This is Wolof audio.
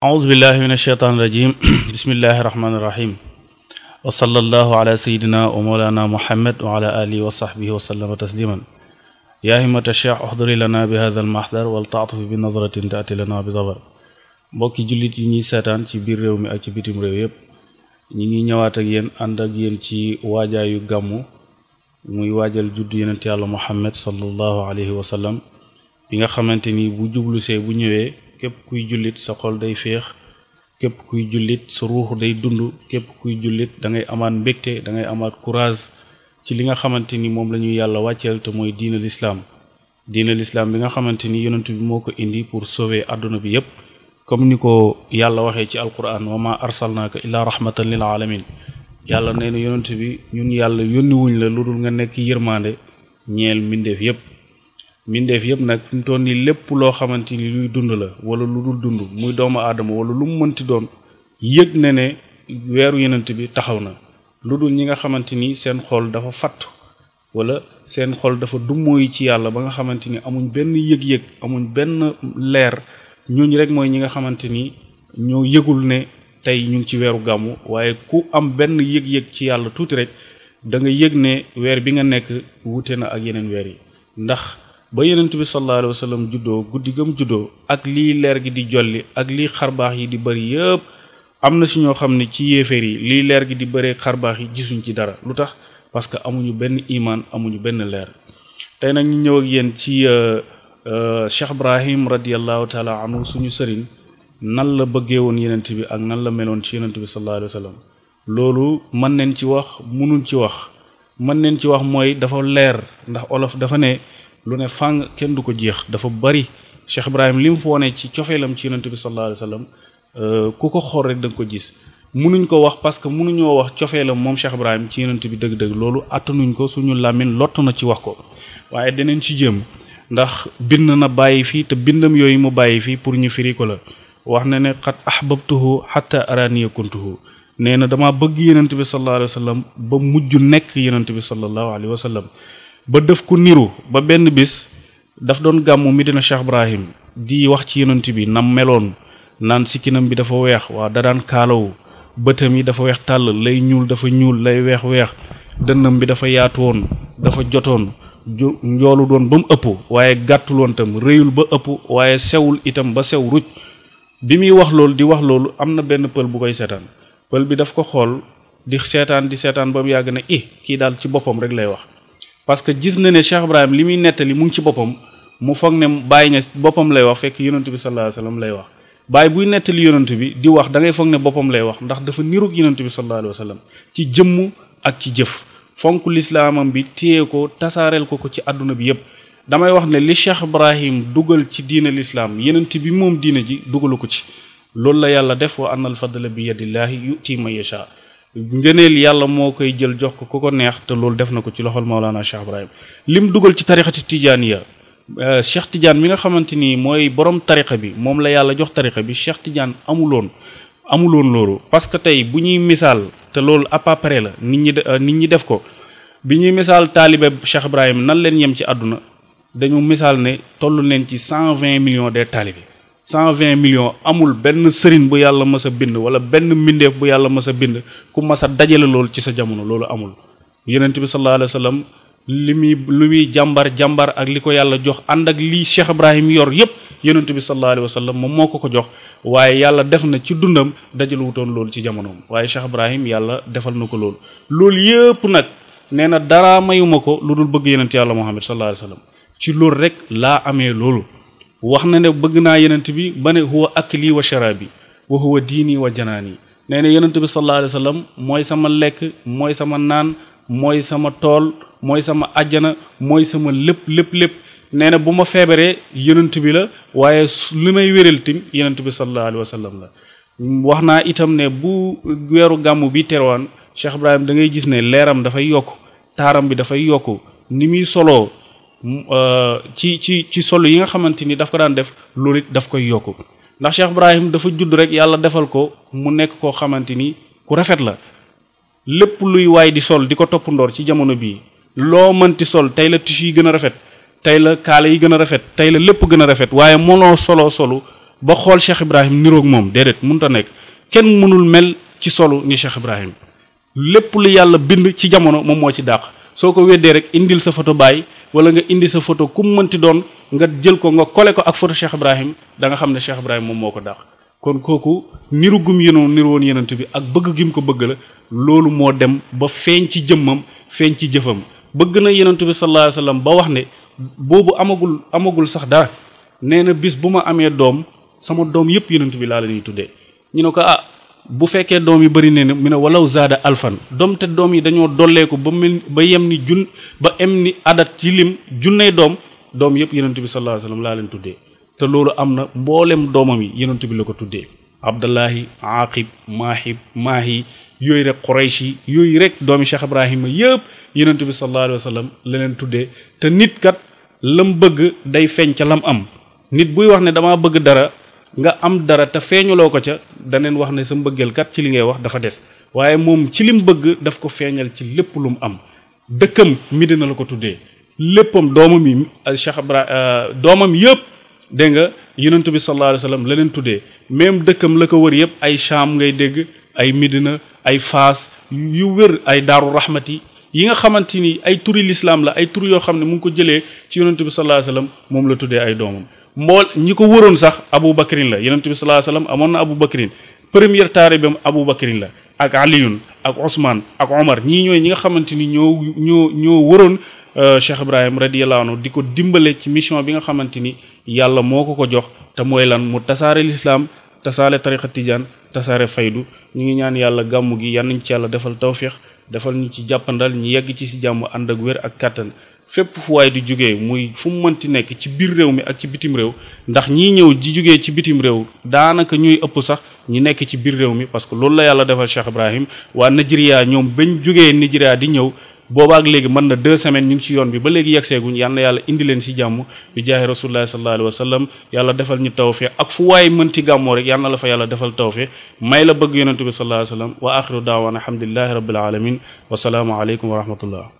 أعوذ بالله من الشيطان الرجيم بسم الله الرحمن الرحيم وصلى الله على سيدنا ومولانا محمد وعلى آله وصحبه وسلم تسليما يا همة الشيخ احضري لنا بهذا المحضر والتعطف بنظرة تأتي لنا بظفر mbokki jullit yi ñuy seetaan ci biir réew mi ak ci bitim réew yépp ñi ngi ñëwaat ak yéen ànd ak yéen ci waajaayu gàmmu muy waajal juddu yonent yàlla Muhammad sallallahu alayhi wa sallam bi nga xamante ni bu jublusee bu ñëwee képp kuy jullit sa xol day féex képp kuy jullit sa ruux day dund képp kuy jullit da ngay amaat mbégte da ngay amaat courage ci li nga xamante ni moom la ñuy yàlla wàcceel te mooy diina l'islam bi nga xamante ni yonent bi moo ko indi pour sauver àdduna bi yépp comme ni ko yàlla waxee ci alquran wa ma arsalnaaka illa rahmatan lil alamin yàlla nee na yonent bi ñun yàlla yónni wuñ la lu dul nga nekk yërmande ñeel mbindeef yépp nag fi mu toll nii lépp loo xamante ni luy dund la wala lu dul dund muy doomu aadama wala lu mu mënti doon yëg na ne weeru yonent bi taxaw na lu dul ñi nga xamante ni seen xol dafa fatt wala seen xol dafa dummóoyi ci yàlla ba nga xamante ni amuñ benn yëg-yëg amuñ benn leer ñooñu rek mooy ñi nga xamante ni ñoo yëgul ne tey ñu ngi ci weeru gàmmu waaye ku am benn yëg-yëg ci yàlla tuuti rek da nga yëg ne weer bi nga nekk wute na ak yeneen weer yi ndax ba yonent bi sallallahu alayhi wa sallam juddoo guddi gëm juddoo ak lii leer gi di jolli ak lii xarbaax yi di bëri yëpp am na si ñoo xam ne ci yéeféer yi lii leer gi di bëree xarbaax yi gisuñ ci dara lu tax parce que amuñu benn imaan amuñu benn leer tey nag ñu ñëw ak yéen ci Cheikh Ibrahim radiyallahu taala anhu suñu sëriñ nan la bëggee woon yonent bi ak nan la meloon ci yonent bi sallallahu alayhi wa sallam loolu mën neen ci wax mënuñ ci wax mën neen ci wax mooy dafa leer ndax olof dafa ne lu ne fàng kenn du ko jeex dafa bari Cheikh Ibrahim li mu fa wone ci cofeelam ci yonent bi sallallahu alayhi wa sallam ku ko xool rek da nga ko gis munuñ ko wax parce que munuñoo wax cofeelam moom Cheikh Ibrahim ci yonent bi dëgg-dëgg loolu attanuñ ko suñu làmmiñ lottu na ci wax ko waaye deneen ci jëm ndax bind na bàyyi fii te bindam yooyu mu bàyyi fii pour ñu firi ko la wax na ne xat ahbabtuhu hatta araniya kuntuhu nee na dama bëgg yonent bi sallallahu alayhi wa sallam ba mujj nekk yonent bi sallallahu alayhi wa sallam ba def ko niru ba benn bis daf doon gàmmu Medina Cheikh Ibrahim di wax ci yonent bi nam meloon naan sikkinam bi dafa weex waa da daan kaalawu bëtam yi dafa weex tàll lay ñuul dafa ñuul lay weex dënnam bi dafa yaatu woon dafa jotoon njoolu doon ba mu ëpp waaye gàttul woon tam rëyul ba ëpp waaye sewul itam ba sew ruj bi muy wax loolu di wax loolu am na benn pël bu koy seetaan pël bi daf ko xool di seetaan ba mu yàgg ne kii daal ci boppam rek lay wax parce que gis na ne Cheikh Ibrahim li muy nettali mu ngi ci boppam mu foog ne bàyyi nga boppam lay wax fekk yonent bi sallallahu alayhi wa sallam lay wax bàyyi buy nettali yonent bi di wax da ngay foog ne boppam lay wax ndax dafa niroog yonent bi sallallahu alayhi wa sallam ci jëmm ak ci jëf fonk lislaamam bi téye ko tasaareel ko ci àdduna bi yépp damay wax ne li Cheikh Ibrahim dugal ci diina lislaam yonent bi moom diina ji dugalu ko ci loolu la yàlla def wa annal fadla bi yadillahi yu'ti man yasha ngëneel yàlla moo koy jël jox ko ku ko neex te loolu def na ko ci loxol Maolana Cheikh Ibrahim lim dugal ci tarixati tijaaniya Cheikh Tidiane mi nga xamante ni mooy borom tarixa bi moom la yàlla jox tarixa bi Cheikh Tidiane amuloon loolu parce que tey bu ñuy misaal te loolu à peu près la nit ñi def ko bi ñuy misaal taalibe Cheikh Ibrahim nan leen yem ci àdduna dañu misaal ne toll leen ci 120 millions des taalibe 120 millions amul benn sëriñ bu yàlla mës a bind wala benn mbindeef bu yàlla mës a bind ku mës a dajale loolu ci sa jamono loolu amul yonent bi sallallahu alayhi wa sallam li muy jàmbar ak li ko yàlla jox ànd ak lii Cheikh Ibrahim yor yépp yonent bi sallallahu alayhi wa sallam moom moo ko jox waaye yàlla def na ci dundam dajale wutoon loolu ci jamonoom waaye Cheikh Ibrahim yàlla defal na ko loolu yépp nag nee na dara mayuma ko lu dul bëgg yonent yàlla Muhammad sallallahu alayhi wa sallam ci loolu rek laa amee loolu wax na ne bëgg naa yonent bi ba ne huwa akli wa sharabi wa huwa diini wa janaani nee na yonent bi sallallahu alayhi wa sallam mooy sama lekk mooy sama naan mooy sama tool mooy sama ajjana mooy sama lépp nee na bu ma feebaree yonent bi la waaye li may wéral tim yonent bi sallallahu alayhi wa sallam la wax naa itam ne bu weeru gàmmu bi terwaan Cheikh Ibrahim da ngay gis ne leeram dafay yokk taaram bi dafay yokk ni muy soloo ci solo yi nga xamante ni daf ko daan def loolu it daf koy yokku ndax Cheikh Ibrahim dafa judd rek yàlla defal ko mu nekk koo xamante ni ku rafet la lépp luy waay di sol di ko topp ndoor ci jamono bii loo mënti sol tey la tissu yi gën a rafet tey la kaala yi gën a rafet tey la lépp gën a rafet waaye mënoo solo ba xool Cheikh Ibrahim niroog moom déedéet mënut a nekk kenn mënul mel ci solu ni Cheikh Ibrahim lépp lu yàlla bind ci jamono moom moo ci dàq soo ko weddee rek indil sa photo baay wala nga indi sa photo ku mu mënti doon nga jël ko nga kole ko ak photo Cheikh Ibrahim da nga xam ne Cheikh Ibrahim moom moo ko dàq kon kooku niru gum niru woon yenent bi ak bëgg gim ko bëgg la loolu moo dem ba feeñ ci jëmmam feeñ ci jëfam bëgg na yenent bi sallallahu alayhi wasallam ba wax ne boobu amagul sax dara nee na bis bu ma amee doom sama doom yëpp yenent bi laa la ñuy tuddee ñu ne ko bu fekkee doom yi bëri ne mu ne walaw zaada alfan doom te doom yi dañoo dolleeku ba yem ni adat ci lim junney doom yëpp yenent bi sallallahu alayhi wasallam laa leen tuddee te loolu am na mboolem doomam yi yenent bi la ko tuddee abdallahi aqib maahi yooyu rek quraysh yi yooyu rek doomi Cheikh Ibrahima yëpp yenent bi sallallahu alayhi wasallam la leen tuddee te nit kat lam bëgg day feeñ ca lam am nit buy wax ne damaa bëgg dara nga am dara te feeñuloo ko ca daneen wax ne sa mbëggeel kat ci li ngay wax dafa des waaye moom ci lim bëgg daf ko feeñal ci lépp lu mu am dëkkam Medina la ko tuddee léppam doomam yi Cheikh Ibrahima doomam yëpp dégg nga yonent bi sallallahu alayhi wasallam la leen tuddee même dëkkam la ko wër yëpp ay Cham ngay dégg ay Medina ay Faas yu wër ay Daaru Rahmati yi nga xamante ni ay turi lislaam la ay tur yoo xam ne mu ngi ko jëlee ci yonent bi sallallahu alayhi wasallam moom la tuddee ay doomam ñi ko wëroon sax Abu Bakrin la yonent bi sallallahu alayhi wasallam amoon na Abu Bakrin première taalibeem Abu Bakrin la ak Aliyun ak Ousmane ak Omar ñii ñooy ñi nga xamante ni ñoo wëroon Cheikh Ibrahim radiyallahu anhu di ko dimbale ci mission bi nga xamante ni yàlla moo ko jox te mooy lan mu tasaare lislaam tasaare tariqa tijaan tasaare faydu ñu ngi ñaan yàlla gàmmu gi yal nañ ci yàlla defal tawfiq defal ñu ci jàppandal ñu yegg ci si jàmm ànd ak wér ak kàttan fépp fu waay di jógee muy fu mu mënti nekk ci biir réew mi ak ci bitim réew ndax ñii ñëw di jógee ci bitim réew daanaka ñuy ëpp sax ñi nekk ci biir réew mi parce que loolu la yàlla defal Cheikh Ibrahim waa Nigeria ñoom bañ jógee Nigeria di ñëw boobaak léegi mën na 2 semaines ñu ngi ci yoon bi ba léegi yegseeguñ yal na yàlla indi leen si jàmm bi jaahi rasulullah sallallahu alayhi wa sallam yàlla defal ñu tawfiq ak fu waay mënti gàmmoo rek yal na la fa yàlla defal tawfiq may la bëgg yonent bi sallallahu alayhi wa sallam wa axiru daawaana alhamdulillahi rabbil alamin wa salaamu aleykum wa rahmatullah